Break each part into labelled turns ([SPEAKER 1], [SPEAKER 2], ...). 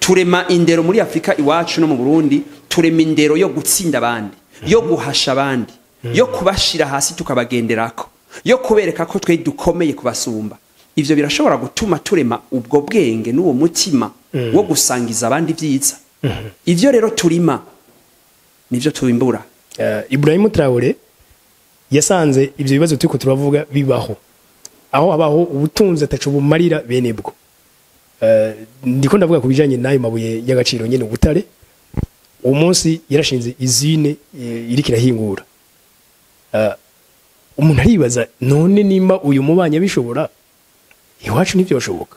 [SPEAKER 1] Turema indero muri Afrika iwacu no mu Burundi, turema indero yo gutsinda abandi, yo guhasha abandi, yo kubashira hasi tukabagenderako, yo kubereka ko twe dukomeye kubasumba. Ivyo birashobora gutuma turema ubwo bwenge n'uwo mutima wo gusangiza abandi vyiza. Ivyo rero turima nivyo tubimbura.
[SPEAKER 2] Ibrahim Traoré yasanze ivyo bibazo turiko turavuga bibaho, aho habaho ubutunzi ataco bumarira bene bwo. Ndiko ndavuga ku bijanye n'ayo mabuye y'agaciro nyene ubutare. Uwo munsi yarashinze izine iriko irahingura. Umuntu aribaza none nimba uyu mubanya bishobora, iwacu ntivyoshoboka.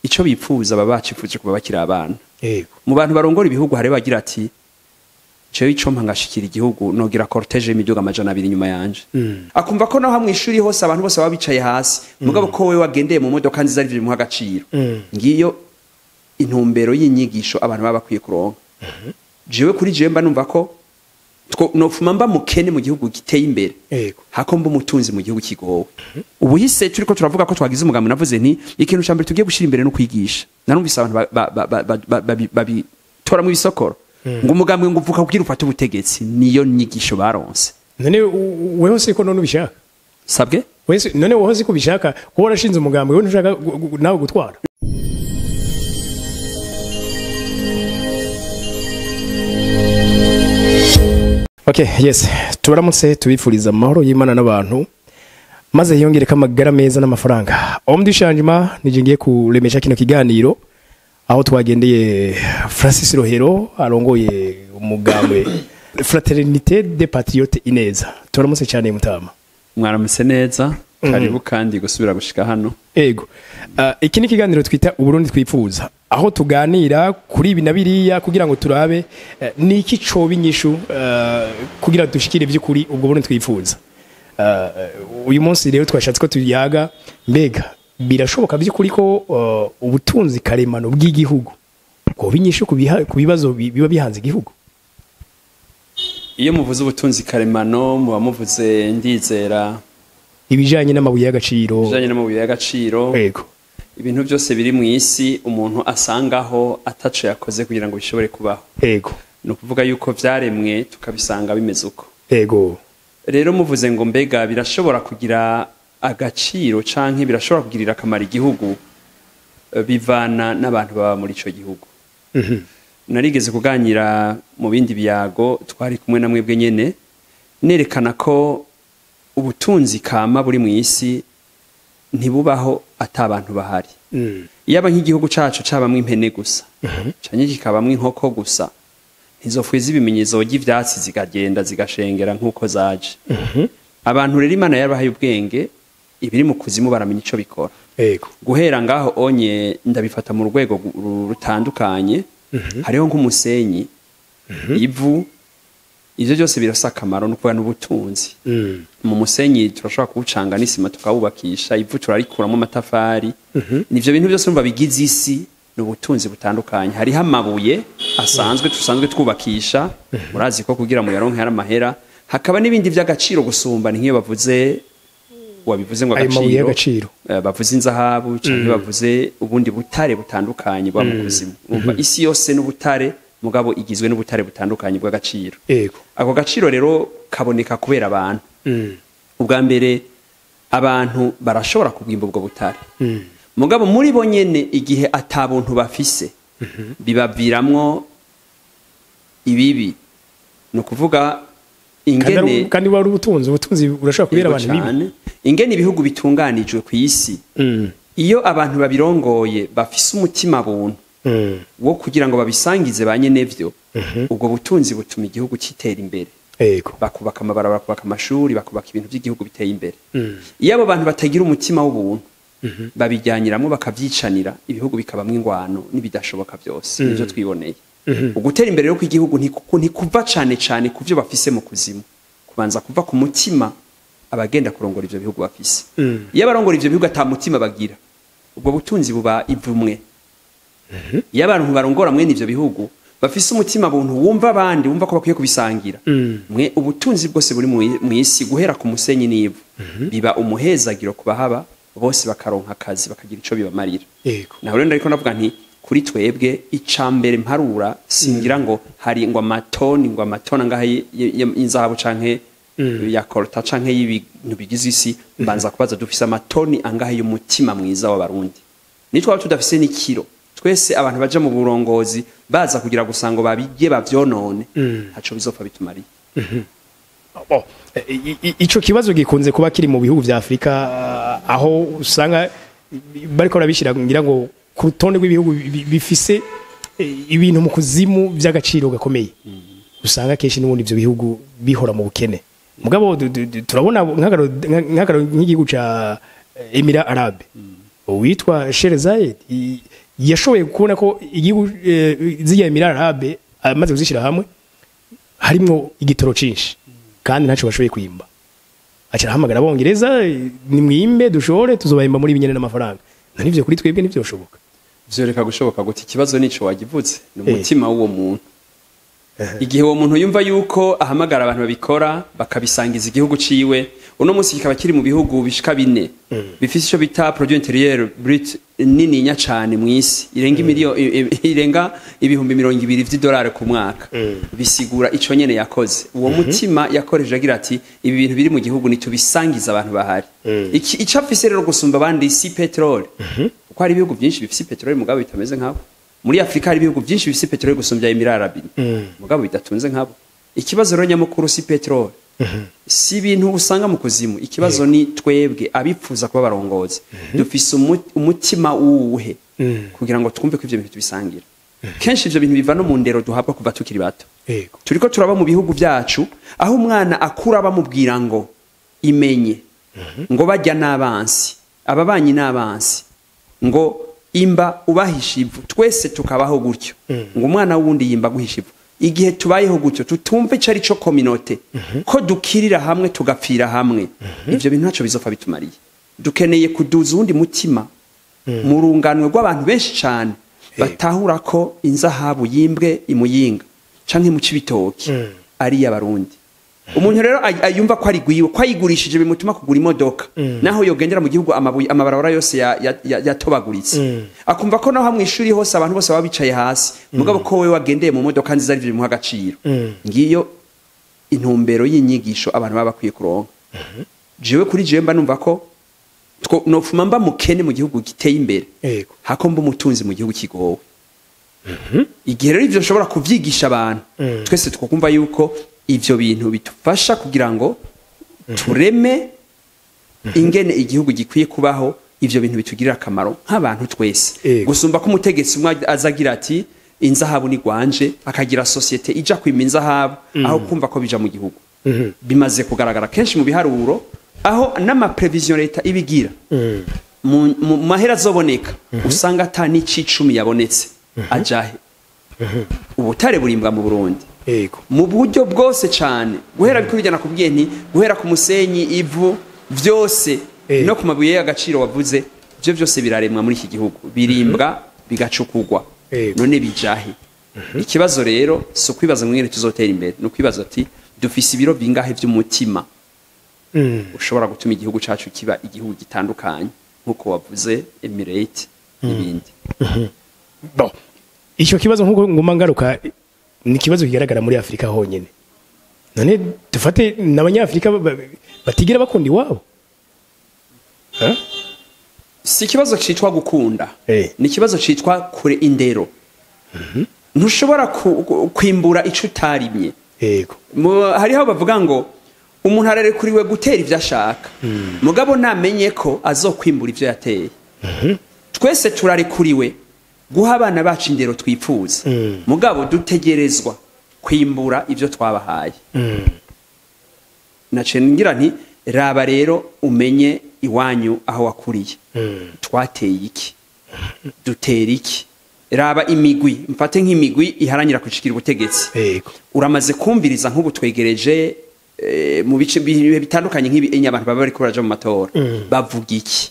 [SPEAKER 1] Ico bipfuza baba bacifuje kuba bakiri abana.
[SPEAKER 2] Yego.
[SPEAKER 1] Mu bantu barongora ibihugu hari bagira ati jewe ico mpa ngashikira igihugu nogira cortège y'imiduga 200 inyuma yanje. Akumva ko naho hamwe ishuri hose abantu bose baba bicaye hasi, mugabo ko wewe wagendeye mu modoka nziza ari bimuha agaciro. Ngiyo intumbero y'inyigisho abantu baba bakwiye kuronka. Jewe kuri jewe mba numva ko nofuma mba mukene mu gihugu giteye imbere, hako mba umutunzi mu gihugu kigowe. Ubuhise turiko turavuga ko twagize umugambi, navuze nti ikintu ca mbere tugiye gushira imbere no kwigisha. Narumvise abantu babitoramwo ibisokoro ngo umugambi ngo uvuka kugira ufate ubutegetsi, niyo nyigisho baronse.
[SPEAKER 2] None weho siko none ubishaka?
[SPEAKER 1] Sabwe?
[SPEAKER 2] Wese none weho siko ubishaka kuba warashinze umugambi, wewe ntushaka nawe gutwara? Okay, yes. Tubaramutse tubifuriza amahoro y'Imana n'abantu, maze hiyongereka amagara meza n'amafaranga. Homme du changement nije ngiye kuremesha kino kiganiro aho twagendeye Francis Rohero arongoye umugambwe Fraternité des Patriotes Ineza. Tubaramutse cyane mutama.
[SPEAKER 1] Mwaramutse neza, karibu kandi gusubira gushika hano.
[SPEAKER 2] Ego. Iki ni kiganiro twita Uburundi twipfuza, aho tuganira kuri ibi na biriya kugira ngo turabe niki coba inyishu kugira dushikire by'ukuri ubwo Burundi twifuza. Uyu munsi rero twashatse ko tuyaga, mbega birashoboka by'ukuri ko ubutunzi karemano bw'igihugu bwoba inyishu ku bibazo biba bihanze igihugu?
[SPEAKER 1] Iyo muvuze ubutunzi karemano muba muvuze ndizera
[SPEAKER 2] ibijanye n'amabuye y'agaciro.
[SPEAKER 1] Ibijanye n'amabuye y'agaciro.
[SPEAKER 2] Ego.
[SPEAKER 1] Ibintu byose biri mu isi umuntu asangaho ataco yakoze kugira ngo bishobore kubaho.
[SPEAKER 2] Ego.
[SPEAKER 1] Ni ukuvuga yuko vyaremwe tukabisanga bimeze uko.
[SPEAKER 2] Ego.
[SPEAKER 1] Rero muvuze ngo mbega birashobora kugira agaciro canke birashobora kugirira akamaro igihugu, bivana n'abantu baba muri ico gihugu. Narigeze kuganira mu bindi biyago twari kumwe na mwebwe nyene, nerekana ko ubutunzi kama buri mu isi ntibubaho atabantu bahari. Yaba nk'igihugu cacu cabamwe impene gusa, canke kikabamwe inkoko gusa, ntizofwiza ibimenyezo by'ivyatsi zikagenda zigashengera nkuko zaje. Abantu rero Imana yabahaye ubwenge, ibiri mu kuzimu baramenya ico bikora.
[SPEAKER 2] Yego.
[SPEAKER 1] Guhera ngaho onye ndabifata mu rwego rutandukanye. Hariho nk'umusenyi, ivu, ivyo byose birasa akamaro no kuba n'ubutunzi. Mu musenyi turashobora kuwucanga n'isima tukawubakisha, ivu turarikuramo amatafari. Nivyo bintu byose urumva bigize isi n'ubutunzi butandukanye. Hariho amabuye asanzwe tusanzwe twubakisha, murazi ko kugira mu yaronke hari amahera, hakaba n'ibindi by'agaciro gusumba, ni nk'iyo bavuze wabivuze ngo agaciro, bavuze inzahabu canke bavuze ubundi butare butandukanye bwa mu kuzimu. Umva isi yose n'ubutare, mugabo igizwe n'ubutare butandukanye bw'agaciro.
[SPEAKER 2] Yego.
[SPEAKER 1] Ako gaciro rero kaboneka kubera abantu. Ubwa mbere abantu barashobora kubwimba ubwo butare. Mugabo muri bo nyene igihe atabuntu bafise bibaviramwo ibibi. No kuvuga ingene
[SPEAKER 2] kandi wari ubutunzi urashobora kubera abantu bibi.
[SPEAKER 1] Ingene ibihugu bitunganijwe ku isi, iyo abantu babirongoye bafise umutima buntu wo kugira ngo babisangize ba nyenevyo, ubwo butunzi butuma igihugu kitera imbere.
[SPEAKER 2] Yego.
[SPEAKER 1] Bakubaka amabarabara, bakubaka amashuri, bakubaka ibintu by'igihugu biteye imbere. Iyo abo bantu batagira umutima w'ubuntu, babijyanyiramwo bakavyicanira, ibihugu bikabamwe ingwano n'ibidashoboka byose. Nivyo twiboneye. Ugutera imbere rero kw'igihugu ntikuva cane cane kuvyo bafise mu kuzimu, kubanza kuva ku mutima abagenda kurongora ivyo bihugu bafise. Iyo abarongora ivyo bihugu ata mutima bagira, ubwo butunzi buba ivumwe. Iyo abantu barongora mwene ivyo bihugu bafise umutima buntu, wumva abandi, wumva ko bakwiye kubisangira, mwe ubutunzi bwose buri mu isi guhera ku musenyi n'ivu biba umuhezagiro kubahaba bose, bakaronka akazi bakagira ico bibamarira.
[SPEAKER 2] Yego.
[SPEAKER 1] Naho rero ndariko navuga nti Kuri twebwe, icambere mparura, singira ngo hari ngo amatoni, ngo amatoni angahe y'inzahabu canke ya coltan canke y'ibintu bigize isi. Mbanza kubaza: dufise amatoni angahe y'umutima mwiza w'Abarundi? Nitwaba tudafise n'ikiro, twese abantu baja mu burongozi baza kugira gusa ngo babirye, bavyonone, ntaco bizopfa bitumariye.
[SPEAKER 2] Bon, ico kibazo gikunze kuba kiri mu bihugu vya Afrika, aho usanga bariko barabishira, ngira ngo, ku rutonde rw'ibihugu bifise ibintu mu kuzimu vy'agaciro gakomeye. Usanga kenshi n'ubundi ivyo bihugu bihora mu bukene. Mugabo turabona nk'akararo nk'igihugu ca Emirats Arabes, uwitwa Sheikh Zayed yashoboye kubona ko igihugu, ziriya Emirats Arabes amaze kuzishira hamwe, harimwo igitoro cinshi kandi ntaco bashoboye kwimba. Aca arahamagara Abongereza: "Nimwimbe, dushore, tuzobahemba muri ibinyene n'amafaranga." None ivyo kuri twebwe ntivyoshoboka?
[SPEAKER 1] Vyoreka gushoboka gute? Ikibazo nico wagivuze, ni umutima w'uwo muntu. Igihe uwo muntu yumva yuko ahamagara abantu babikora, bakabisangiza igihugu ciwe, uno munsi kikaba kiri mu bihugu bishika bine bifise ico bita produit intérieur brut nininya cane mw'isi, irenga irenga 20,000 vy'idolari ku mwaka, bisigura ico nyene yakoze. Uwo mutima yakoresheje agira ati: "Ibi bintu biri mu gihugu nitubisangiza abantu bahari." Iki ico afise rero gusumba abandi si petrole, kuko hari ibihugu byinshi bifise petrole mugabo bitameze nkabo. Muri Afrika hari ibihugu byinshi bifise petrole gusumbya Emirats Arabes, mugabo bidatunze nkabo. Ikibazo rero nyamukuru si petrole, si ibintu usanga mu kuzimu. Ikibazo ni twebwe abipfuza kuba barongozi, dufise umutima wuhe kugira ngo twumve ko ivyo bintu tubisangira? Kenshi ivyo bintu biva no mu ndero duhabwa kuva tukiri bato. Turiko turaba mu bihugu byacu aho umwana akura bamubwira ngo imenye, ngo bajya n'abansi, ababanyi n'abansi, ngo imba ubahisha ivu. Twese tukabaho gutyo, ngo umwana wundi yimba guhisha ivu. Igihe tubayeho gutyo, tutumve ico ari cyo communauté, ko dukirira hamwe, tugapfira hamwe, ivyo bintu ntaco bizopfa bitumariye. Dukeneye kuduza uwundi mutima mu runganwe rw'abantu benshi cane, batahura ko inzahabu yimbwe imuyinga canke mu Cibitoki ari iy'Abarundi. Umuntu rero ayumva ko ari gwiwe, ko ayigurishije bimutuma kugura imodoka, naho yogendera mu gihugu amabuye, amabarabara yose yatobaguritse, akumva ko naho mw'ishuri hose abantu bose baba bicaye hasi, mugabo ko wewe wagendeye mu modoka nziza arivyo bimuha agaciro. Ngiyo intumbero y'inyigisho abantu baba bakwiye kuronka. Jewe kuri jewe mba numva ko nofuma mba mukene mu gihugu giteye imbere hako mba umutunzi mu gihugu kigowe. Igihe rero ivyo nshobora kuvyigisha abantu, twese twakumva yuko ivyo bintu bitufasha kugira ngo tureme ingene igihugu gikwiye kubaho, ivyo bintu bitugirira akamaro nk'abantu twese, gusumba ko umutegetsi umwe azagira ati: "Inzahabu ni gwanje", akagira société ija kwima inzahabu aho kumva ko bija mu gihugu. Bimaze kugaragara kenshi mu biharuro, aho n'ama prévisions leta ibigira mu mahera azoboneka, usanga ata n'icicumi yabonetse. Ajahe? Ubutare burimbwa mu Burundi mu buryo bwose cyane, guhera kuri bijyana kubwiye nti guhera ku musenyi, ivu, vyose, no ku mabuye y'agaciro wavuze, ibyo byose biraremwa muri iki gihugu, birimbwa, bigacukugwa. None bijahe? Ikibazo rero si ukwibaza ngo ingene tuzotera imbere, ni ukwibaza ati: dufise ibiro bingahe vy'umutima ushobora gutuma igihugu cacu kiba igihugu gitandukanye, nk'uko wavuze Emirate n'ibindi?
[SPEAKER 2] Bon, icyo kibazo, nk'uko nguma ngaruka, ni ikibazo kigaragara muri Afurika honyine. None dufate n'Abanyafurika batigira bakunda iwabo? Ha?
[SPEAKER 1] Si ikibazo citwa gukunda, ni ikibazo citwa kure indero. Ntushobora kwimbura ico utarimye. Hariho bavuga ngo umuntu ararekuriwe gutera ivyo ashaka, mugabo namenye ko azokwimbura ivyo yateye. Twese turarekuriwe guha abana bacu indero twipfuza, mugabo dutegerezwa kwimbura ivyo twabahaye. Naciye ngira nti: raba rero umenye iwanyu aho wakuriye, twateye iki, dutera iki? Raba imigwi, mfate nk'imigwi iharanira gushikira ubutegetsi. Uramaze kumviriza, nk'ubu twegereje mu bice bitandukanye nk'ibi enye, abantu baba bariko baraja mu matora bavuga iki?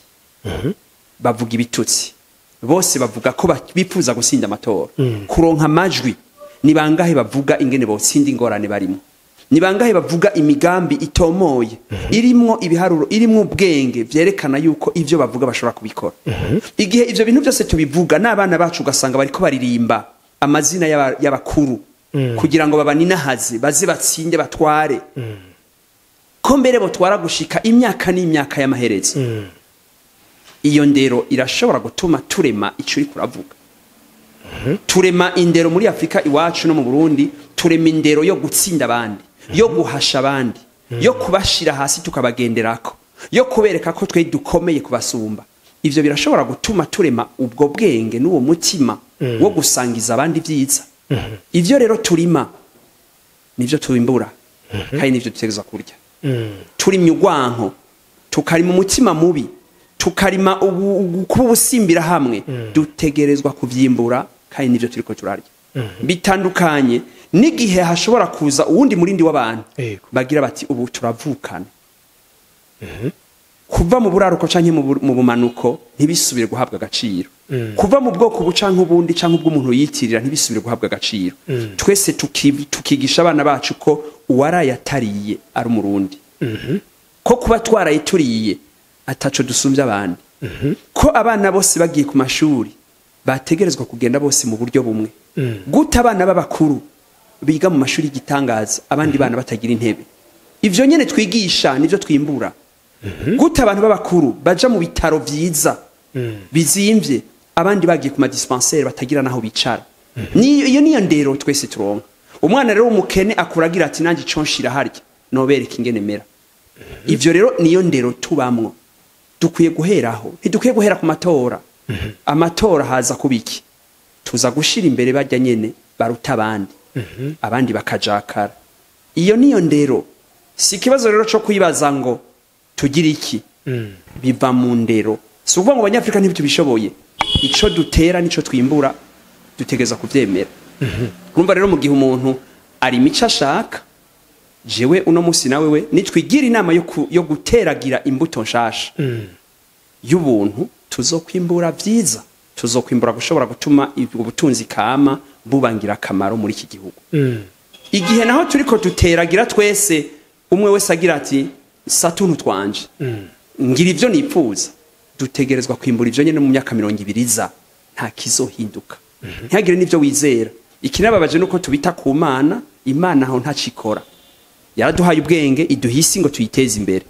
[SPEAKER 1] Bavuga ibitutsi. Bose bavuga ko bifuza gutsinda amatora, kuronka amajwi. Ni bangahe bavuga ingene botsinda ingorane barimo? Ni bangahe bavuga imigambi itomoye irimwo ibiharuro, irimwo ubwenge, vyerekana yuko ivyo bavuga bashobora kubikora? Igihe ivyo bintu byose tubivuga n'abana bacu, ugasanga bariko baririmba amazina y'abakuru kugira ngo babaninahaze, baze batsinde, batware, ko mbere botwara gushika imyaka n'imyaka y'amaherezo. Iyo ndero irashobora gutuma turema ico uri kuravuga. Turema indero muri Afrika iwacu no mu Burundi, turema indero yo gutsinda abandi, yo guhasha abandi, yo kubashira hasi tukabagenderako, yo kubereka ko twe dukomeye kubasumba. Ivyo birashobora gutuma turema ubwo bwenge n'uwo mutima wo gusangiza abandi vyiza. Ivyo rero turima nivyo tubimbura, kandi nivyo dutegerezwa kurya. Turimye urwanko, tukarima umutima mubi, tukarima kuba ubusimbira hamwe, dutegerezwa kuvyimbura, kandi nivyo turiko turarya. Bitandukanye n'igihe hashobora kuza uwundi murindi w'abantu bagira bati: "Ubu turavukana, kuva mu buraruko canke mu bumanuko ntibisubire guhabwa agaciro, kuva mu bwoko ubu canke ubundi canke ubw'umuntu yitirira ntibisubire guhabwa agaciro, twese tukigisha abana bacu ko uwaraye atariye ari umurundi, ko kuba twaraye turiye ataco dusumbya abandi, ko abana bose bagiye ku mashuri bategerezwa kugenda bose mu buryo bumwe. Gute abana b'abakuru biga mu mashuri y'igitangaza, abandi bana batagira intebe?" Ivyo nyene twigisha nivyo twimbura. Gute abantu b'abakuru baja mu bitaro vyiza bizimvye, abandi bagiye ku ma dispensaires batagira naho bicara? Iyo niyo ndero twese turonka. Umwana rero w'umukene akura agira ati: "Nanjye ico nshira harya nobereka ingene mera." Ivyo rero niyo ndero tubamwo dukwiye guheraho. Ntidukwiye guhera ku matora. Amatora haza kubiki? Tuza gushira imbere bajya nyene baruta abandi, abandi bakajakara. Iyo niyo ndero. Si ikibazo rero co kwibaza ngo tugire iki, biva mu ndero. Si ukuvuga ngo Abanyafurika ntitubishoboye. Ico dutera nico twimbura, dutegereza kuvyemera. Urumva rero, mu gihe umuntu ari imico ashaka, jewe uno musi nawe we nitwigira inama yo guteragira imbuto nshasha y'ubuntu, tuzokwimbura vyiza, tuzokwimbura gushobora gutuma ubutunzi kama bubangira akamaro muri iki gihugu. Igihe naho turiko duteragira twese, umwe wese agira ati: "Satuntu twanje, ngira ivyo nipfuza", dutegerezwa kwimbura ivyo nyene mu myaka 20 iza. Nta kizohinduka, ntihagire n'ivyo wizera. Ikinababaje nuko tubita ku Mana. Imana aho ntacikora. Yaraduhaye ubwenge, iduha isi ngo tuyiteze imbere.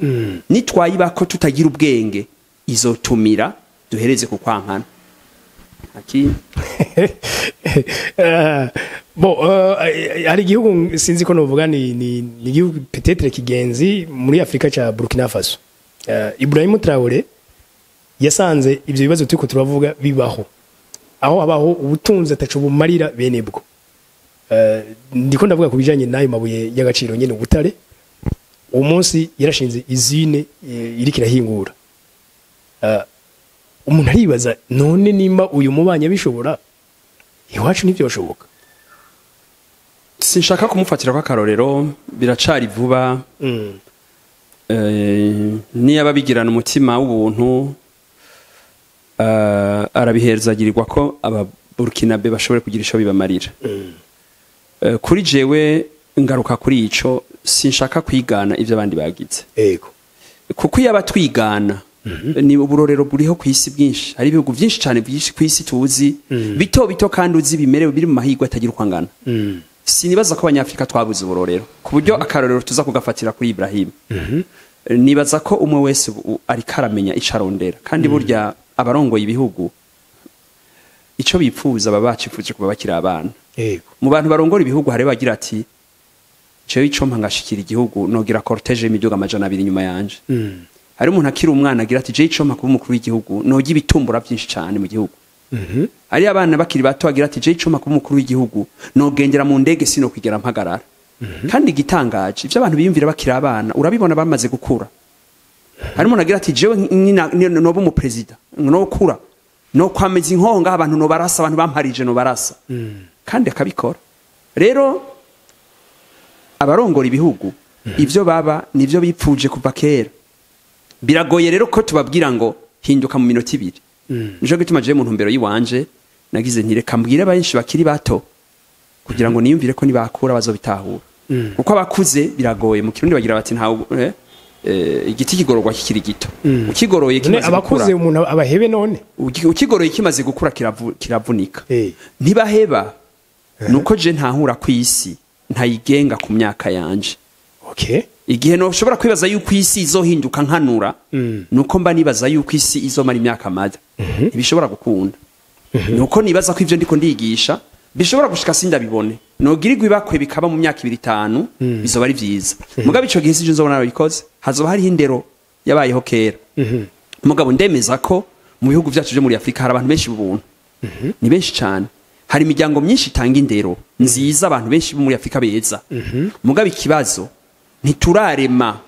[SPEAKER 1] Nitwayibako tutagira ubwenge, izotumira duhereze ku kwankana Aki.
[SPEAKER 2] Bon, hari igihugu, sinzi ko novuga ni igihugu peut-être kigenzi muri Afrika, ca Burkina Faso. Ibrahim Traoré yasanze ivyo bibazo turiko turavuga bibaho, aho habaho ubutunzi ataco bumarira bene bwo. Ndiko ndavuga ku bijanye n'ayo mabuye y'agaciro nyene, ubutare. Uwo munsi yarashinze usine iriko irahingura. Umuntu aribaza: none nimba uyu mubanyi abishobora, iwacu ntivyoshoboka?
[SPEAKER 1] Sinshaka kumufatira ko akarorero, biracari vuba. Niba bigirana umutima w'ubuntu, arabihezagirirwa ko aba Burkinabe bashobore kugira ico bibamarira. Kuri jewe, ngaruka kuri ico, sinshaka kwigana ivyo abandi bagize, kuko iyo abatwigana ni uburorero buriho ku isi bwinshi. Hari ibihugu byinshi cyane, byinshi ku isi tuzi, bito bito, kandi uzi bimerewe, biri mu mahirwe atagira uko angana. Sinibaza ko Abanyafurika twabuze uburorero ku buryo akarorero tuza kugafatira kuri Ibrahim. Nibaza ko umwe wese ubu ariko aramenya ico arondera, kandi burya abarongoye ibihugu ico bipfuza baba bacifuje kuba bakiri abana. Mu bantu barongora ibihugu hari bagira ati: "Jewe ico mpa ngashikira igihugu, nogira cortège y'imiduga 200 inyuma yanje." Hari umuntu akiri umwana agira ati: "Jewe ico mpa kuba umukuru w'igihugu, nogira ibitumbura byinshi cyane mu gihugu." Hari abana bakiri bato bagira ati: "Jewe ico mpa kuba umukuru w'igihugu, nogendera mu ndege, sino kwigera mpagarara." Kandi igitangaje, ivyo abantu biyumvira bakiri abana urabibona bamaze gukura. Hari umuntu agira ati: "Jewe noba umuperezida, nokura no kwameza inkonga abantu, nobarasa, abantu bamparije nobarasa." Kandi akabikora. Rero abarongora ibihugu ivyo baba nivyo bipfuje kuva kera. Biragoye rero ko tubabwira ngo hinduka mu minota 2. Nico gituma jewe mu ntumbero yiwanje nagize nti: "Reka mbwire benshi bakiri bato, kugira ngo niyumvire ko nibakura bazobitahura." Kuko abakuze biragoye. Mu Kirundi bagira bati nta igiti kigororwa kikiri gito. Ukigoroye
[SPEAKER 2] None
[SPEAKER 1] kimaze
[SPEAKER 2] abakuze
[SPEAKER 1] gukura,
[SPEAKER 2] umuntu abahebe none?
[SPEAKER 1] Ukigoroye kimaze gukura kiravunika. Ntibaheba, nuko je ntahura ku isi ntayigenga ku myaka yanje. Igihe noshobora kwibaza yuko isi izohinduka nkanura, nuko mba nibaza yuko isi izomara imyaka mada, ntibishobora gukunda. Nuko nibaza ko ivyo ndiko ndigisha bishobora gushika sindabibone, nogirirwa ibakwe bikaba mu myaka 2 5, bizoba ari vyiza. Mugabo ico gihe sije nzobona nabikoze, hazoba hariho indero yabayeho kera. Mugabo ndemeza ko mu bihugu vyacu vyo muri Afrika hari abantu benshi b'ubuntu, ni benshi cyane. Hari imiryango myinshi itanga indero nziza, abantu benshi bo muri Afrika beza. Mugabo ikibazo, ntiturarema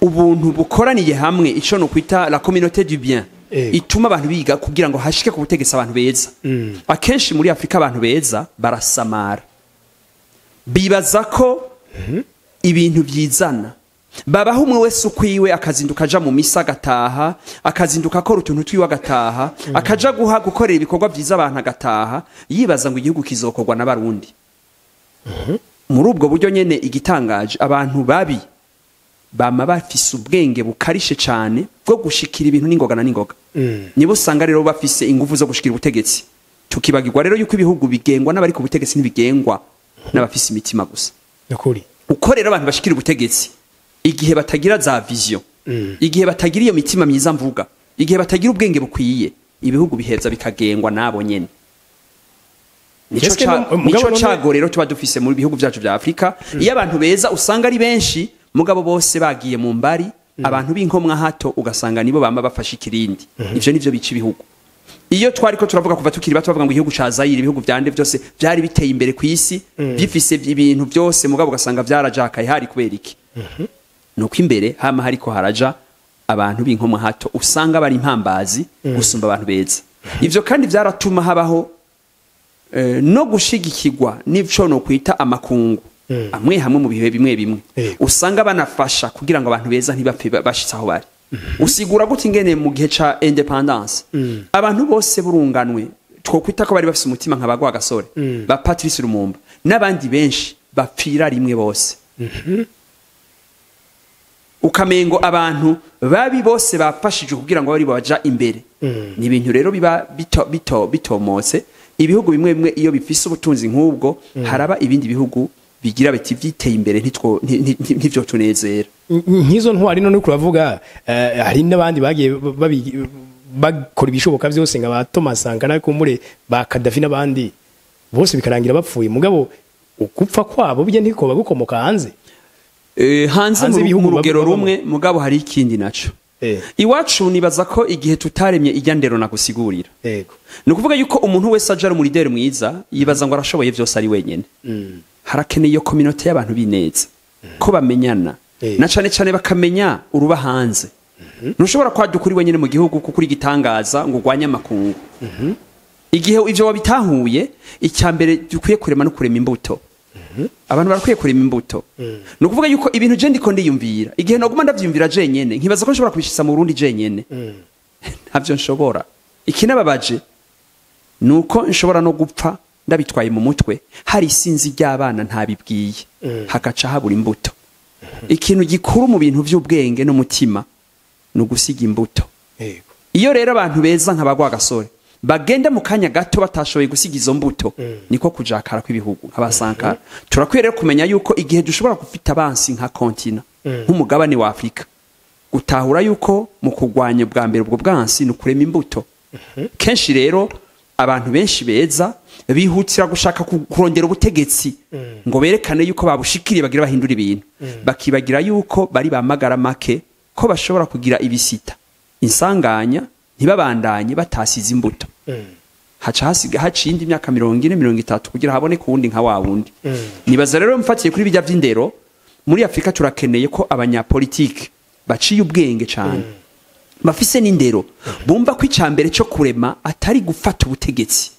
[SPEAKER 1] ubuntu bukoraniye hamwe, ico no kwita la communauté du bien, ituma abantu biga kugira ngo hashike ku butegetsi abantu beza. Akenshi muri Afrika abantu beza barasamara, bibaza ko ibintu byizana, babaho umwe wese ukwiwe, akazinduka aja mu misa agataha, akazinduka akora utuntu twiwe agataha, akaja guha gukorera ibikorwa vyiza abantu agataha, yibaza ngo igihugu kizokorwa n'Abarundi. Muri ubwo buryo nyene, igitangaje, abantu babi bama bafise ubwenge bukarishe cane bwo gushikira ibintu n'ingoga na n'ingoga. Nibo usanga rero bafise ingufu zo gushikira ubutegetsi. Tukibagirwa rero yuko ibihugu bigengwa n'abari ku butegetsi, ntibigengwa n'abafise imitima gusa.
[SPEAKER 2] Nukuri.
[SPEAKER 1] Uko rero abantu bashikira ubutegetsi, igihe batagira za vision, igihe batagira iyo mitima myiza mvuga, igihe batagira ubwenge bukwiye, ibihugu biheza bikagengwa nabo nyene. Nico
[SPEAKER 2] Eske mugabo
[SPEAKER 1] nico cago rero tuba dufise mu bihugu vyacu vya Afrika. Iyo abantu beza usanga ari benshi, mugabo bose bagiye mu mbari, abantu b'inkomwa hato ugasanga nibo bama bafashe ikirindi. Ivyo nivyo bica ibihugu. Iyo twariko turavuga kuva tukiri bato, bavuga ngo igihugu ca Zaire, ibihugu vyande vyose vyari biteye imbere ku isi, bifise ibintu byose, mugabo ugasanga vyarajakaye. Hari kubera iki? Nuko imbere hama hariko haraja abantu b'inkomwa hato, usanga bari impambazi gusumba abantu beza. Ivyo kandi vyaratuma habaho no gushigikirwa n'ivyo no kwita amakungu amwe hamwe mu bihe bimwe bimwe, usanga banafasha kugira ngo abantu beza ntibapfe bashitse aho bari. Usigura gute ingene mu gihe ca indépendance abantu bose burunganwe twokwita ko bari bafise umutima nka bagwa gasore, ba Patrice Lumumba n'abandi benshi, bapfira rimwe bose, ukamengo abantu babi bose bafashije kugira ngo bari baja imbere? Ni ibintu rero biba bito bito bitomotse. Ibihugu bimwe bimwe iyo bifise ubutunzi nk'ubwo, haraba ibindi bihugu bigira biti vyiteye imbere ntivyo tunezera.
[SPEAKER 2] Nk'izo ntwari none uriko uravuga, hari n'abandi bagiye bakora ibishoboka byose nka ba Thomas Sankara, kumbure ba Gaddafi n'abandi bose, bikarangira bapfuye. Mugabo ukupfa kwabo bijya ntikoba gukomoka hanze?
[SPEAKER 1] Hanze
[SPEAKER 2] Hanze ibihugu
[SPEAKER 1] mu rugero
[SPEAKER 2] babamo.
[SPEAKER 1] rumwe, mugabo hari ikindi naco. Iwacu nibaza ko igihe tutaremye ijya ndero nagusigurira, ni ukuvuga yuko umuntu wese aja ari umulideri mwiza, yibaza ngo arashoboye byose ari wenyene. Harakeneye iyo communauté y'abantu bineza ko bamenyana, na cane cane bakamenya uruba hanze. Ntushobora kwaduka uri wenyene mu gihugu kuko uri igitangaza ngo urwanye amakungu. Igihe ivyo wabitahuye, icya mbere dukwiye kurema no kurema imbuto. Abantu barakwiye kurema imbuto. Ni ukuvuga yuko ibintu je ndiko ndiyumvira, igihe noguma ndavyiyumvira jenyene, nkibaza ko nshobora kubishitsa mu Burundi jenyene, ntavyo nshobora. Ikinababaje nuko nshobora no gupfa ndabitwaye mu mutwe, hari isinzi ry'abana ntabibwiye, hagaca habura imbuto. Ikintu gikuru mu bintu vy'ubwenge n'umutima ni ugusiga imbuto. Iyo rero abantu beza nka bagwa gasore bagenda mu kanya gato batashoboye gusiga izo mbuto, niko kujakara kw'ibihugu nk'abasankara. Turakwiye rero kumenya yuko igihe dushobora gufita abansi nka continent, nk'umugabane wa Afrika, gutahura yuko mu kurwanya bwa mbere ubwo bwansi ni ukurema imbuto. Kenshi rero abantu benshi beza bihutira gushaka kurondera ubutegetsi ngo berekane yuko babushikiriye, bagira bahindura ibintu, bakibagira yuko bari bamagara make, ko bashobora kugira ibisita insanganya ntibabandanye batasize imbuto. Haca hasiga haciye indi myaka 40, 30 kugira haboneke uwundi nka wa wundi. Nibaza rero, mfatiye kuri bijya vy'indero, muri Afrika turakeneye ko abanyapolitike baciye ubwenge cane, bafise n'indero, bumva ko icambere cyo kurema atari gufata ubutegetsi,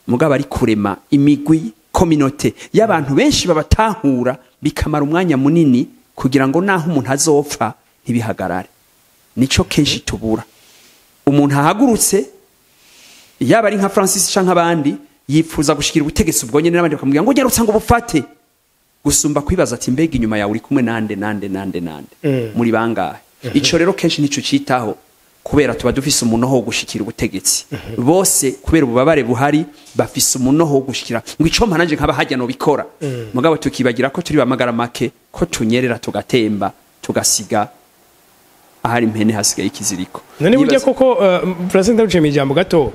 [SPEAKER 1] mugabo ari kurema imigwi, communauté y'abantu benshi babatahura, bikamara umwanya munini kugira ngo naho umuntu azopfa ntibihagarare. Nico kenshi tubura. Umuntu ahagurutse, yaba ari nka Francis canke abandi, yifuza gushikira ubutegetsi ubwo nyene, n'abandi bakamubwira ngo nyarutsa ngo bufate. Gusumba kwibaza ati mbega inyuma yawe uri kumwe nande nande nande nande, muri bangahe? Ico rero kenshi nico citaho, kubera tuba dufise umunoho wo gushikira ubutegetsi. Bose kubera ububabare buhari bafise umunoho wo gushikira ngo ico mpananje nkaba hajya no bikora. Mugabo tukibagira ko turi bamagara make, ko tunyerera tugatemba tugasiga ahari impene hasigaye ikiziriko.
[SPEAKER 2] None burya koko, Francine, ndaruciye mu ijambo gato,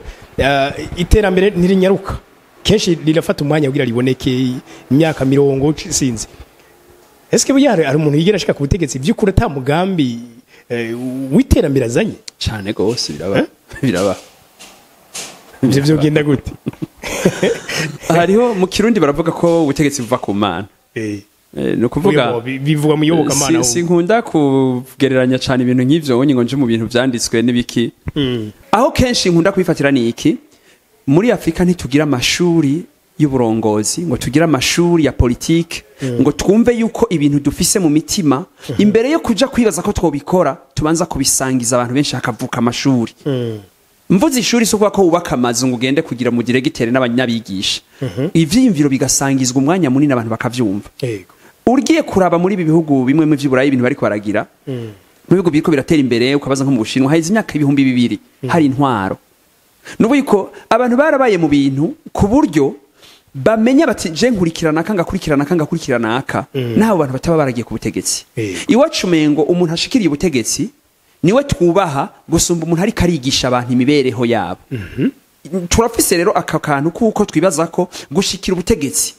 [SPEAKER 2] iterambere ntirinyaruka, kenshi rirafata umwanya kugira riboneke, imyaka 50 sinzi. Eske burya hari umuntu yigera ashika ku butegetsi by'ukuri ata mugambi w'iterambere azanye?
[SPEAKER 1] Cane gose, biraba, biraba.
[SPEAKER 2] Ivyo vyogenda gute?
[SPEAKER 1] Hariho mu Kirundi baravuga ko ubutegetsi buva ku Mana. Ni ukuvuga
[SPEAKER 2] Bivugwa mu iyobokamana.
[SPEAKER 1] Sinkunda kugereranya cyane ibintu nk'ivyo wonye ngo nje mu bintu vyanditswe n'ibiki. Aho kenshi nkunda kwifatira ni iki: muri Afurika ntitugira amashuri y'uburongozi, ngo tugire amashuri ya politike, ngo twumve yuko ibintu dufise mu mitima, imbere yo kuja kwibaza ko twobikora, tubanza kubisangiza abantu benshi, hakavuka amashuri. Mvuze ishuri si ukuvuga ko wubaka amazu ngo ugende kugira mu diregiteri n'abanyabigisha. Ivyiyumviro bigasangizwa umwanya munini, abantu bakavyumva. Ugiye kuraba muri ibi bihugu bimwe mu vy'Iburayi, ibintu bariko baragira mu bihugu biriko biratera imbere, ukabaza nko mu Bushinwa, haheze imyaka 2000 hari intwaro. Nubu yuko abantu barabaye mu bintu ku buryo bamenya bati je nkurikirana aka, ngakurikirana aka, ngakurikirana aka, n'abo bantu bataba baragiye ku butegetsi. Iwacu umengo umuntu ashikiriye ubutegetsi niwe twubaha gusumba umuntu ariko arigisha abantu imibereho yabo. Turafise rero aka kantu kuko twibaza ko gushikira ubutegetsi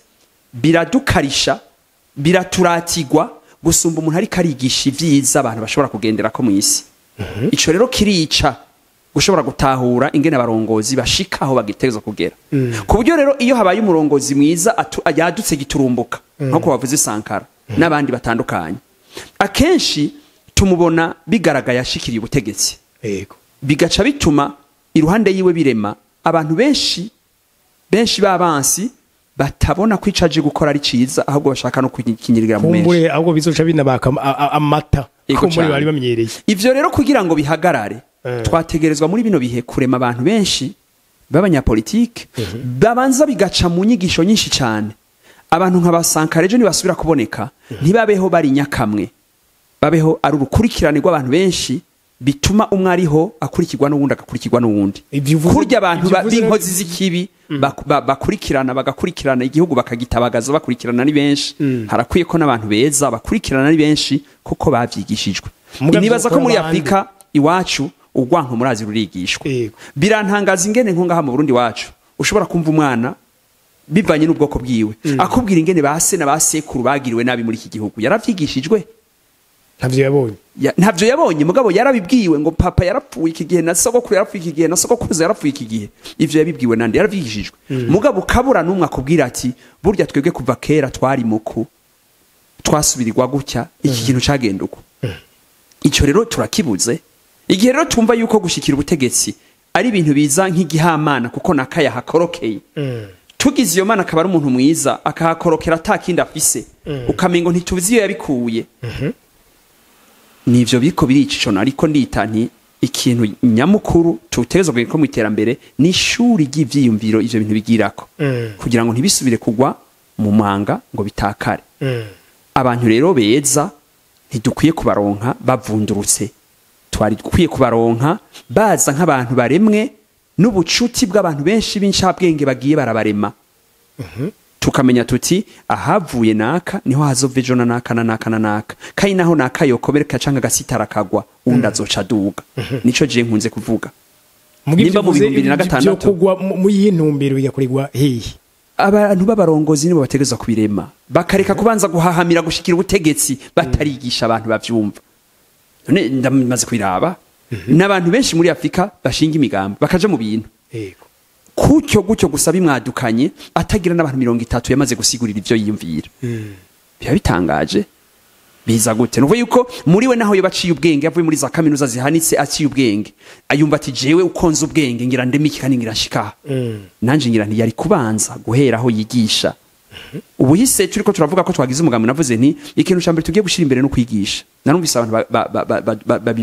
[SPEAKER 1] biradukarisha, biraturatirwa gusumba umuntu ariko arigisha ivyiza abantu bashobora kugenderako mu isi. Ico rero kirica gushobora gutahura ingene abarongozi bashika aho bagitegerezwa kugera, ku buryo rero iyo habaye umurongozi mwiza yadutse giturumbuka, nkuko bavuze Sankara n'abandi batandukanye, akenshi tumubona bigaragaye ashikiriye ubutegetsi. Bigaca bituma iruhande yiwe birema abantu benshi benshi b'abansi batabona ko ico aje gukora ari ciza, ahubwo bashaka no kukinyirira mu menshi.
[SPEAKER 2] Kumbure ahubwo bizoca binabaka amata kumbure
[SPEAKER 1] cane.
[SPEAKER 2] bari bamenyereye.
[SPEAKER 1] Ivyo rero kugira ngo bihagarare, twategerezwa muri bino bihe kurema abantu benshi b'abanyapolitike babanza bigaca mu nyigisho nyinshi cyane. Abantu nka ba Sankara ejo nibasubira kuboneka, ntibabeho bari nyakamwe, babeho ari urukurikirane rw'abantu benshi, bituma umwe ariho akurikirwa n'uwundi, agakurikirwa n'uwundi.
[SPEAKER 2] Ivyo uvuze-
[SPEAKER 1] Kurya abantu
[SPEAKER 2] ivyo uvuze-
[SPEAKER 1] b'inkozi z'ikibi bakurikirana, bagakurikirana igihugu bakagitabagaza, bakurikirana ari benshi. Harakwiye ko n'abantu beza bakurikirana ari benshi kuko bavyigishijwe.
[SPEAKER 2] Muga
[SPEAKER 1] Nibaza ko muri
[SPEAKER 2] vyokora abandi.
[SPEAKER 1] Afurika iwacu urwanko murazi rurigishwa. Birantangaza ingene nko ngaha mu Burundi wacu ushobora kumva umwana bivanye n'ubwoko bwiwe akubwira ingene ba se na ba sekuru bagiriwe nabi muri iki gihugu. Yaravyigishijwe.
[SPEAKER 2] Ntavyo yabonye.
[SPEAKER 1] Ntavyo yabonye, mugabo yarabibwiwe ngo papa yarapfuye iki gihe, na sogokuru yarapfuye iki gihe, na sogokuruza yarapfuye iki gihe. Ivyo yabibwiwe nande? Yaravyigishijwe. Mugabo ukabura n'umwe akubwira ati burya twebwe kuva kera twari muku twasubirirwa gutya, iki kintu cagenda uko. Ico rero turakibuze. Igihe rero tumva yuko gushikira ubutegetsi ari ibintu biza nk'igihamana, kuko nakaya hakorokeye, tugize iyo mana akaba ari umuntu mwiza akahakorokera atakindi afise, ukamengo ntituzi iyo yabikuye, nivyo biriko birica ico. Ariko ndita nti ikintu nyamukuru tutegerezwa kugira mu iterambere ni ishuri ry'ivyiyumviro ivyo bintu bigirako, kugira ngo ntibisubire kugwa mu manga ngo bitakare. Abantu rero beza ntidukwiye kubaronka bavundurutse, twari dukwiye kubaronka baza nk'abantu baremwe n'ubucuti bw'abantu benshi b'incabwenge bagiye barabarema, tukamenya tuti ahavuye naka niho hazova ejo na naka na naka na naka, kandi naho naka yokomereka canke agasitara kagwa, uwundi azoca aduga. Nico je nkunze kuvuga.
[SPEAKER 2] Muga
[SPEAKER 1] Nimba
[SPEAKER 2] ivyo
[SPEAKER 1] mu
[SPEAKER 2] uvuze
[SPEAKER 1] 2006
[SPEAKER 2] vyo kugwa mu yihe ntumbero, bigakorerwa hehe?
[SPEAKER 1] Abantu b'abarongozi nibo bategerezwa kubirema, bakareka kubanza guhahamira gushikira ubutegetsi batarigisha abantu bavyumva. None ndamaze kubiraba n'abantu benshi muri Afurika bashinga imigambi, bakaja mu bintu kutyo gutyo gusa bimwadukanye, atagira n'abantu 30 yamaze gusigurira ivyo yiyumvira. Biba bitangaje, biza gute? Nuvuga yuko muri we naho yoba aciye ubwenge, yavuye muri za kaminuza zihanitse, aciye ubwenge, ayumva ati jewe uko nzi ubwenge ngira ndeme iki kandi ngira nshika. Nanje ngira ntiyari kubanza guhera aho yigisha. Ubuhise turiko turavuga ko twagize umugambi, navuze nti ikintu ca mbere tugiye gushira imbere no kwigisha. Narumvise abantu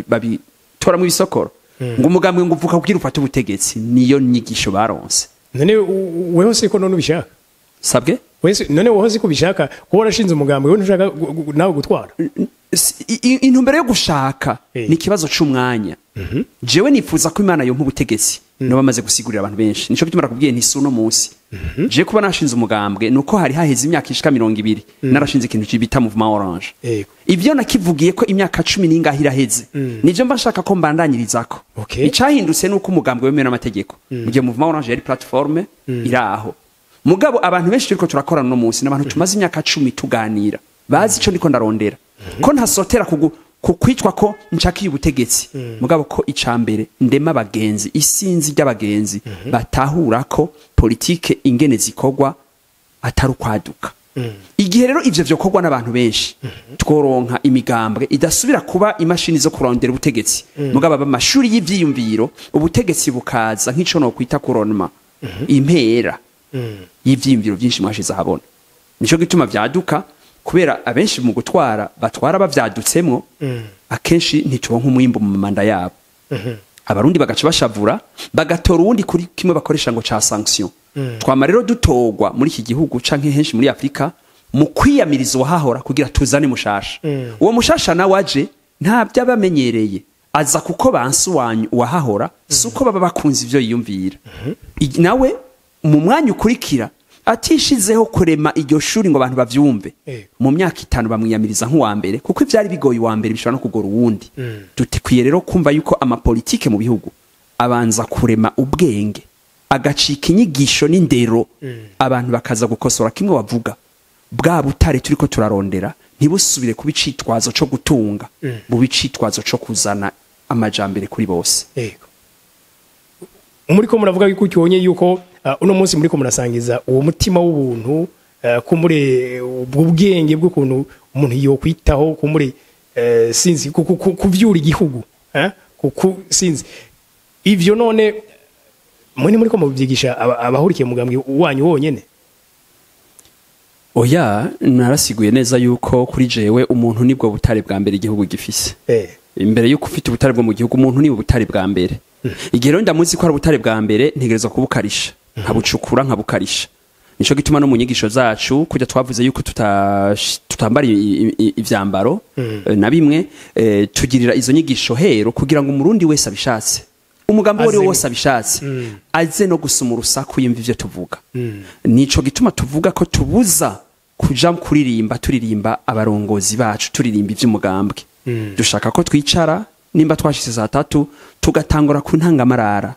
[SPEAKER 1] babitoramwo ibisokoro ngo umugambi ngo uvuka kugira ufate ubutegetsi. Niyo nyigisho baronse.
[SPEAKER 2] None weho siko none ubishaka?
[SPEAKER 1] Sabwe?
[SPEAKER 2] Wese none wowe si kubishaka, kuba warashinze umugambi, wowe ntushaka nawe gutwara?
[SPEAKER 1] Intumbero yo gushaka ni ikibazo c'umwanya. Jewe nifuza ko Imana yompa ubutegetsi, no bamaze gusigurira abantu benshi. Nico gituma nakubwiye nti si uno munsi. Je kuba nashinze umugambwe nuko hari haheze imyaka ishika 20 narashinze ikintu bita Mouvement Orange. Ivyo nakivugiye ko imyaka 10 n'ingahe iraheze, nivyo mba nshaka ko mbandanyirizako. Icahindutse nuko umugambwe wemewe n'amategeko, mu gihe Mouvement Orange yari plateforme iraho. Mugabo abantu benshi turiko turakorana uno munsi n'abantu tumaze imyaka 10 tuganira, bazi ico ndiko ndarondera, ko ntasotera ku kwitwa ko nshakiye ubutegetsi, mugabo ko icambere ndema abagenzi, isinzi ry'abagenzi batahura ko politike ingene zikorwa atari ukwaduka. Igihe rero ivyo vyokorwa n'abantu benshi, tworonka imigambwe idasubira kuba imashini zo kurondera ubutegetsi, mugabo aba amashuri y'ivyiyumviro, ubutegetsi bukaza nk'ico no kwita kuronma impera y'ivyiyumviro byinshi mwashize ahabona. Nico gituma vyaduka, kubera abenshi mu gutwara batwara bavyadutsemwo, akenshi ntituronka umwimbu mu manda yabo. Abarundi bagaca bashavura, bagatora uwundi kuri kimwe bakoresha ngo ca sanction. Twama rero dutorwa muri iki gihugu canke henshi muri Afrika mu kwiyamiriza uwahahora kugira tuzane mushasha. Uwo mushasha nawe aje nta byabamenyereye, aza kuko bansi wanyu uwahahora, si uko baba bakunze ivyo yiyumvira. Nawe mu mwanya ukurikira atishizeho kurema iryo shuri ngo abantu bavyumve, mu myaka 5 bamwiyamiriza nk'uwa mbere, kuko ivyari bigoye uwa mbere bishobora no kugora uwundi. Dutikwiye rero kumva yuko amapolitike mu bihugu abanza kurema ubwenge, agacika inyigisho n'indero, abantu bakaza gukosora kimwe bavuga. Bwa butare turiko turarondera ntibusubire kuba icitwazo co gutunga, bube icitwazo co kuzana amajambere kuri bose.
[SPEAKER 2] Muriko muravuga yuko ukibonye yuko uno munsi muriko murasangiza uwo mutima w'ubuntu, kumure ubwo bwenge bw'ukuntu umuntu yokwitaho, kumure sinzi kuvyura igihugu, sinzi ivyo. None mwe muriko mubyigisha abahurikiye mugambwe wanyu wonyene?
[SPEAKER 1] Oya, narasiguye neza yuko kuri jewe umuntu nibwo butare bwa mbere igihugu gifise. Imbere yuko ufite ubutare bwo mu gihugu, umuntu ni ubutare bwa mbere. Igihe rero ndamuzi ko ari ubutare bwa mbere, ntegerezwa kubukarisha, nkabucukura, nkabukarisha. Nico gituma no mu nyigisho zacu kujya twavuze yuko tutambara ivyambaro na bimwe, tugirira izo nyigisho hero kugira ngo umurundi wese abishatse, umugambi wari wose abishatse, aze no gusoma urusaku yumva ivyo tuvuga. Nico gituma tuvuga ko tubuza kuja kuririmba turirimba abarongozi bacu, turirimba ivy'umugambwe. Dushaka ko twicara nimba twashitse saa 3 tugatangura ku ntangamarara,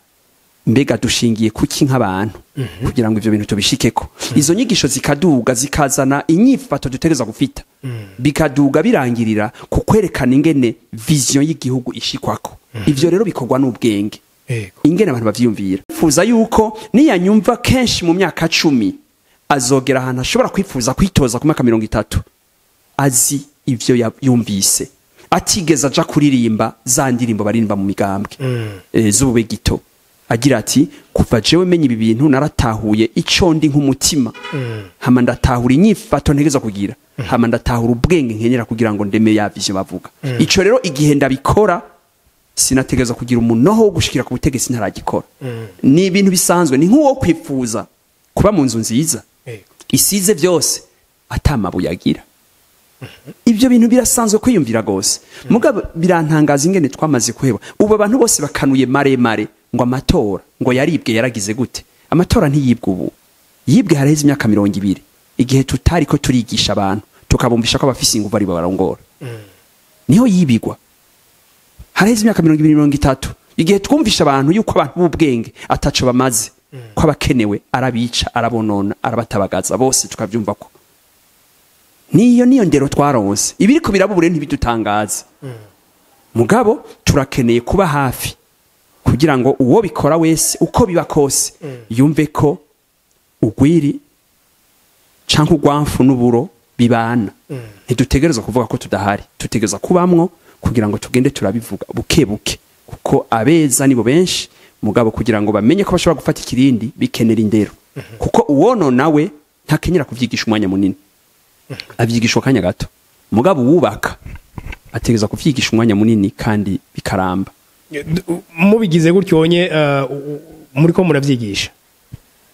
[SPEAKER 1] mbega dushingiye kuki nk'abantu kugira ngo ivyo bintu tubishikeko. Izo nyigisho zikaduga zikazana inyifato dutegereza gufita, bikaduga birangirira ku kwerekana ingene vision y'igihugu ishikwako. Ivyo rero bikorwa n'ubwenge, ingene abantu bavyiyumvira. Fuza yuko niyanyumva kenshi mu myaka 10 azogera ahantu ashobora kwifuza kwitoza ku myaka 30 azi ivyo yumvise, atigeze aja kuririmba za ndirimbo baririmba mu migambwe z'ubube gito, agira ati kuva jewe menye ibi bintu naratahuye ico ndi nk'umutima, hama ndatahura inyifato ntegeza kugira, hama ndatahura ubwenge nkenera kugira ngo ndeme ya vision bavuga. Ico rero igihe ndabikora sinategeza kugira umunoho wo gushikira ku butegetsi ntaragikora. Ni ibintu bisanzwe, ni nk'uwo kwifuza kuba mu nzu nziza isize byose atamabuye agira. Ibyo bintu birasanzwe kwiyumvira gose. Mugabo birantangaza ingene twamaze kuheba. Ubu abantu bose bakanuye maremare ngo amatora ngo yaribwe, yaragize gute? Amatora ntiyibwe ubu, yibwe haraheze imyaka 20, igihe tutari ko turigisha abantu tukabumvisha ko abafise inguvu ari barongora. Niho yibigwa haraheze imyaka 20 30, igihe twumvisha abantu yuko abantu b'ubwenge ataco bamaze, ko abakenewe arabica, arabonona, arabatabagaza bose, tukavyumva ko niyo ndero twaronse. Ibiriko birabubure ntibidutangaze. Mugabo turakeneye kuba hafi kugira ngo uwo bikora wese uko biba kose yumve ko ugwiri canke ugwamfu n'uburo bibana. Ntidutegerezwa kuvuga ko tudahari, tutegerezwa kubamwo kugira ngo tugende turabivuga buke buke, kuko abeza nibo benshi. Mugabo kugira ngo bamenye ko bashobora gufata ikirindi bikenera indero, kuko uwono nawe ntakenyera kuvyigisha umwanya munini, avyigishwa kanya gato. Mugabo wubaka ategerezwa kuvyigisha umwanya munini kandi bikaramba.
[SPEAKER 2] Mubigize gutyo onye muriko muravyigisha,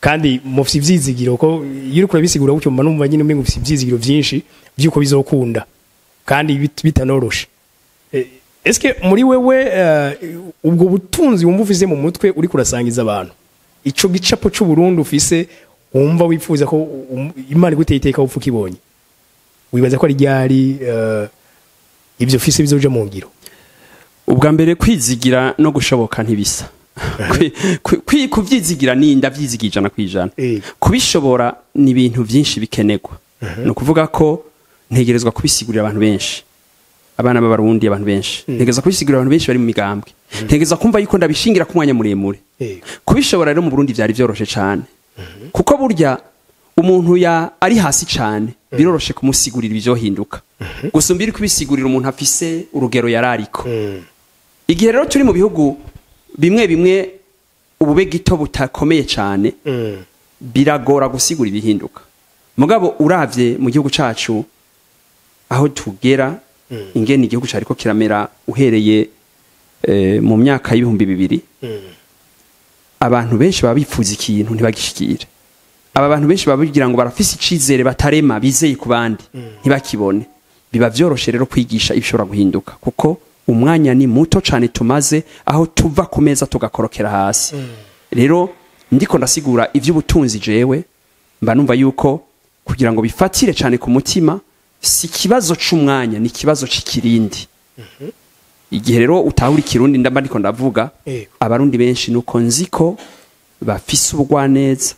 [SPEAKER 2] Kandi mufite ivyizigiro ko iyo uriko urabisigura gutyo, mba numva nyine umengo ufite ivyizigiro vyinshi vyuko bizokunda kandi bitanoroshe. Eske muri wewe, ubwo butunzi wumva ufise mu mutwe uriko urasangiza abantu, ico gicapo c'u Burundi ufise wumva wifuza ko Imana iguteye iteka upfa ukibonye, wibaza ko ari ryari ivyo ufise bizoja mu ngiro?
[SPEAKER 1] Ubwa mbere, kwizigira no gushoboka ntibisa. Kuvyizigira ni ndavyizigira 100%. Kubishobora ni ibintu vyinshi bikenerwa. Ni ukuvuga ko ntegerezwa kubisigurira abantu benshi, abana b'Abarundi, abantu benshi. Ntegerezwa kubisigurira abantu benshi bari mu migambwe. Ntegerezwa kumva yuko ndabishingira ku mwanya muremure. Kubishobora rero mu Burundi vyari vyoroshe cane, kuko burya umuntu ya ari hasi cane biroroshe kumusigurira ibivyohinduka gusumba iri kubisigurira umuntu afise urugero yarariko. Igihe rero turi mu bihugu bimwe bimwe ubube gito butakomeye cane, biragora gusigura ibihinduka. Mugabo uravye mu gihugu cacu aho tugera, ingene igihugu cariko kiramera uhereye mu myaka y'2000, abantu benshi baba bifuza ikintu ntibagishikire. Aba bantu benshi baba bigira ngo barafise icizere batarema, bizeye ku bandi, ntibakibone. Biba vyoroshe rero kwigisha ibishobora guhinduka, kuko umwanya ni muto cane tumaze aho tuva ku meza tugakorokera hasi. Rero ndiko ndasigura ivy'ubutunzi, jewe mba numva yuko kugira ngo bifatire cane ku mutima si ikibazo c'umwanya, ni ikibazo c'ikirindi. Igihe rero utahura ikirundi ndamba ndiko ndavuga, Abarundi benshi nuko nzi ko bafise ubugwaneza,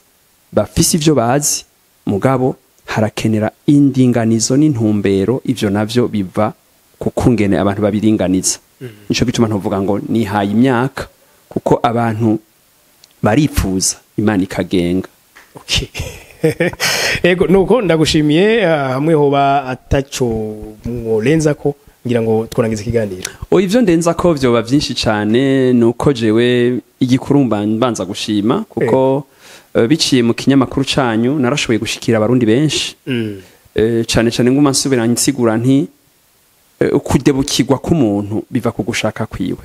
[SPEAKER 1] bafise ivyo bazi, mugabo harakenera indinganizo n'intumbero. Ivyo navyo biva ku kungene abantu babiringaniza. Nico gituma ntuvuga ngo nihaye imyaka, kuko abantu baripfuza, Imana ikagenga.
[SPEAKER 2] Okay. Ego, nuko ndagushimiye. Hamwe hoba ataco mworenza ko ngira ngo tworangiza ikiganiro.
[SPEAKER 1] O, ivyo ndenza ko vyoba vyinshi cane. Nuko jewe igikurumba mbanza gushima, kuko biciye mu kinyamakuru canyu narashoboye gushikira Abarundi benshi. Cane cane nguma nsubira nsigura nti ukudebukirwa k'umuntu biva ku gushaka kwiwe.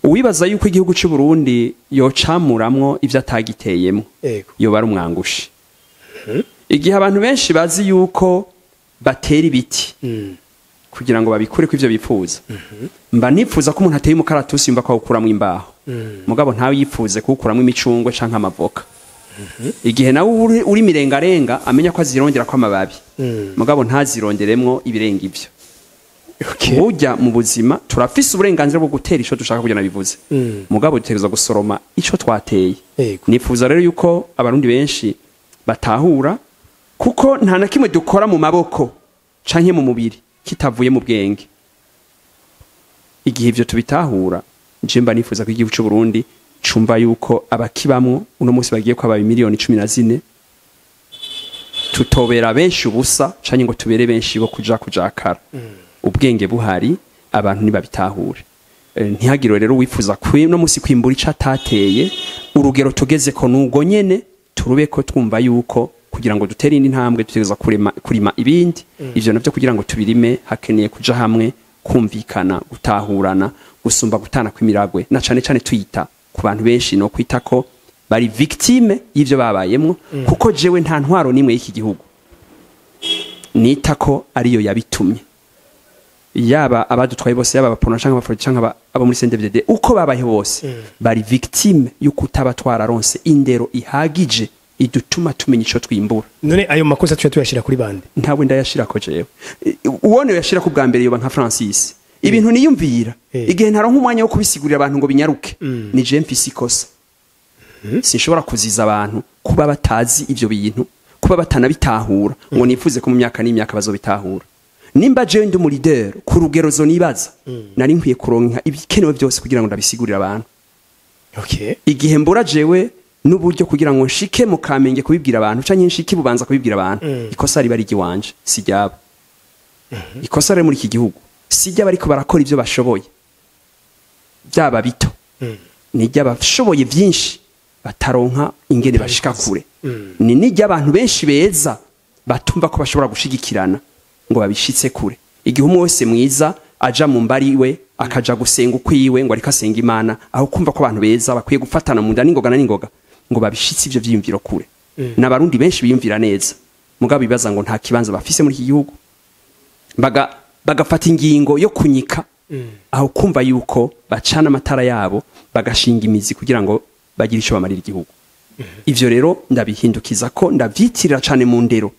[SPEAKER 1] Uwibaza yuko igihugu c'u Burundi yocamuramwo ivyo atagiteyemwo, yoba ari umwangushi. Igihe abantu benshi bazi yuko batera ibiti kugira ngo babikure ko ivyo bifuza, mba nifuza ko umuntu ateye umukaratusi yumva ko awukuramwo imbaho, mugabo ntawe yifuze kuwukuramwo imicungwe canke amavoka. Igihe nawe uri mirengarenga amenya ko azirondera ko amababi, mugabo ntazironderemwo ibirenga ivyo. Burya mu buzima turafise uburenganzira bwo gutera ico dushaka kugira nabivuze, mugabo dutegerezwa gusoroma ico twateye. Nifuza rero yuko Abarundi benshi batahura, kuko nta na kimwe dukora mu maboko canke mu mubiri kitavuye mu bwenge. Igihe ivyo tubitahura, nje mba nifuza ko igihugu c'u Burundi cumva yuko abakibamwo uno munsi bagiye kwaba miliyoni 14, tutobera benshi ubusa canke ngo tubere benshi bo kuja kujakara. Ubwenge buhari, abantu ntibabitahure. Ntihagire rero wifuza no munsi kwimbura ico atateye. Urugero tugeze ko nubwo nyene turube ko twumva yuko kugira ngo dutere indi ntambwe dutegerezwa kurima ibindi. Ivyo navyo kugira ngo tubirime hakeneye kuja hamwe, kumvikana, gutahurana gusumba gutana kw'imiragwe, na cane cane tuyita ku bantu benshi no kwita ko bari victime y'ivyo babayemwo, kuko jewe nta ntwaro nimwe y'iki gihugu nita ko ariyo yabitumye. Yaba abadutwaye bose, yaba Abaprona canke Abaforodi canke abo muri CNDD-FDD, uko babayeho bose bari victime y'uko utaba twararonse indero ihagije idutuma tumenya ico twimbura.
[SPEAKER 2] None ayo makosa tuya tuyashira kuri bande?
[SPEAKER 1] Ntawe ndayashirako jewe. Uwone yashirako bwa mbere yoba nka Francis. Ibintu niyumvira, igihe ntaronka umwanya wo kubisigurira abantu ngo binyaruke, ni je mfise ikosa. Sinshobora kuziza abantu kuba batazi ivyo bintu, kuba batanabitahura, ngo nifuze ko mu myaka n'imyaka bazobitahura. Nimba jewe ndi umu leader ku rugero zo nibaza, nari nkwiye kuronka ibikenewe byose kugira ngo ndabisigurire abantu. Igihe mbura jewe n'uburyo kugira ngo nshike mu Kamenge kubibwira abantu canke nshike Bubanza kubibwira abantu, ikosa riba ari iry'iwanje, si ryabo. Ikosa riri muri iki gihugu si ryabo, ariko barakora ivyo bashoboye byaba bito, ni iry'abashoboye byinshi bataronka ingene bashika kure, ni n'iry'abantu benshi beza batumva ko bashobora gushigikirana ngo babishitse kure. Igihe umwe wese mwiza aja mu mbari we akaja gusenga ukwiwe ngo ariko asenga Imana, aho kumva ko abantu beza bakwiye gufatana mu nda n'ingoga na n'ingoga. ngo babishitse ivyo vyiyumviro kure. N'abarundi benshi biyumvira neza, mugabo bibaza ngo nta kibanza bafise muri iki gihugu, bagafata ingingo yo kunyika aho kumva yuko bacana amatara yabo bagashinga imizi kugira ngo bagire ico bamarira igihugu. Ivyo rero ndabihindukiza ko ndavyitirira cane mu ndero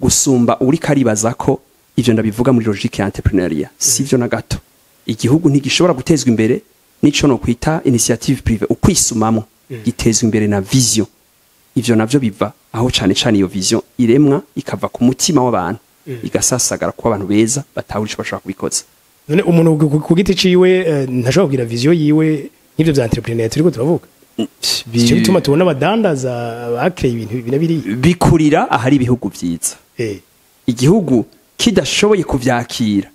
[SPEAKER 1] gusumba uri karibaza ko ivyo ndabivuga muri logique ya entrepreneuriat. Sivyo na gato. Igihugu ntigishobora gutezwa imbere nico no kwita initiative privée, ukwisumamo, gitezwa imbere na vision. Ivyo navyo biva aho cane cane iyo vision iremwa ikava ku mutima w'abantu, igasasagara kuba abantu beza batahura ico bashobora kubikoza.
[SPEAKER 2] None umuntu ku giti ciwe ntashobora kugira vision yiwe nk'ivyo vya entrepreneur turiko turavuga? Icyo bituma tubona abadandaza bakreye ibintu ibi na biriya.
[SPEAKER 1] Bikurira ahari ibihugu vyiza. Igihugu kidashoboye kuvyakira,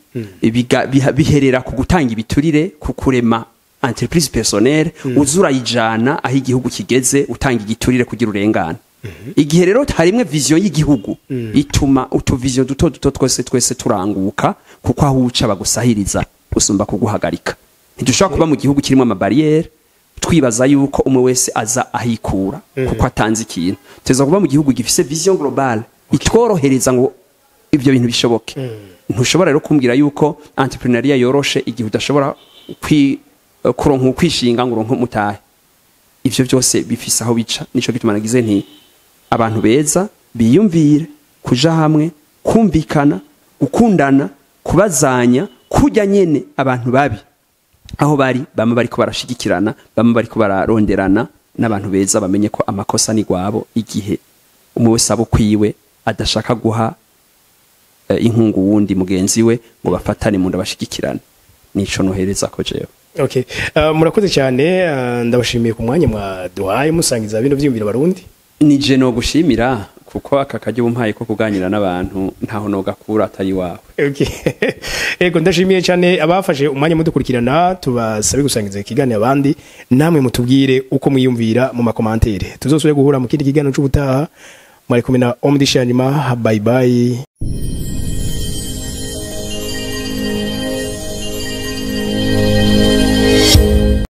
[SPEAKER 1] biherera ku gutanga ibiturire, ku kurema entreprise personnelle, uzurayijana aho igihugu kigeze, utanga igiturire kugira urengane. Igihe rero harimwe vision y'igihugu, ituma utu vision duto duto twese twese turanguka, kuko aho uca bagusahiriza gusumba kuguhagarika. Ntidushobora kuba mu gihugu kirimo ama barrière twibaza yuko umwe wese aza ahikura kuko atanze ikintu. Tuza kuba mu gihugu gifise vision globale itworohereza ngo ibyo bintu bishoboke. Ntushobora rero kumbwira yuko entrepreneuriat yoroshe igihe udashobora kuronka ukwishinga ngo uronke umutahe. Ivyo byose bifise aho bica. Nico gituma nagize nti abantu beza biyumvire kuja hamwe, kumvikana, gukundana, kubazanya, kurya nyene abantu babi aho bari bamwe bariko barashigikirana, bamwe bariko bararonderana, n'abantu beza bamenye ko amakosa ni gwabo igihe umwe wese abo kwiwe adashaka guha inkungu wundi mugenzi we ngo bafatane mu nda bashigikirane. Nico nohereza ko jewe.
[SPEAKER 2] Okay. Murakoze cyane, ndabashimiye ku mwanya mwaduhaye musangiza bino vyiyumviro Barundi.
[SPEAKER 1] Ni je no gushimira, kuko aka karyo umpaye ko kuganira n'abantu ntaho nogakura atari wawe.
[SPEAKER 2] Okay. Ego, ndashimiye cyane abafashe umwanya mudukurikirana. Tubasabe gusangiza ikiganiro abandi, namwe mutubwire uko mwiyumvira mu ma commentaires. Tuzosubire guhura mu kindi kiganiro c'ubutaha. Mwari kumwe na Omdi Shanima. Bye bye.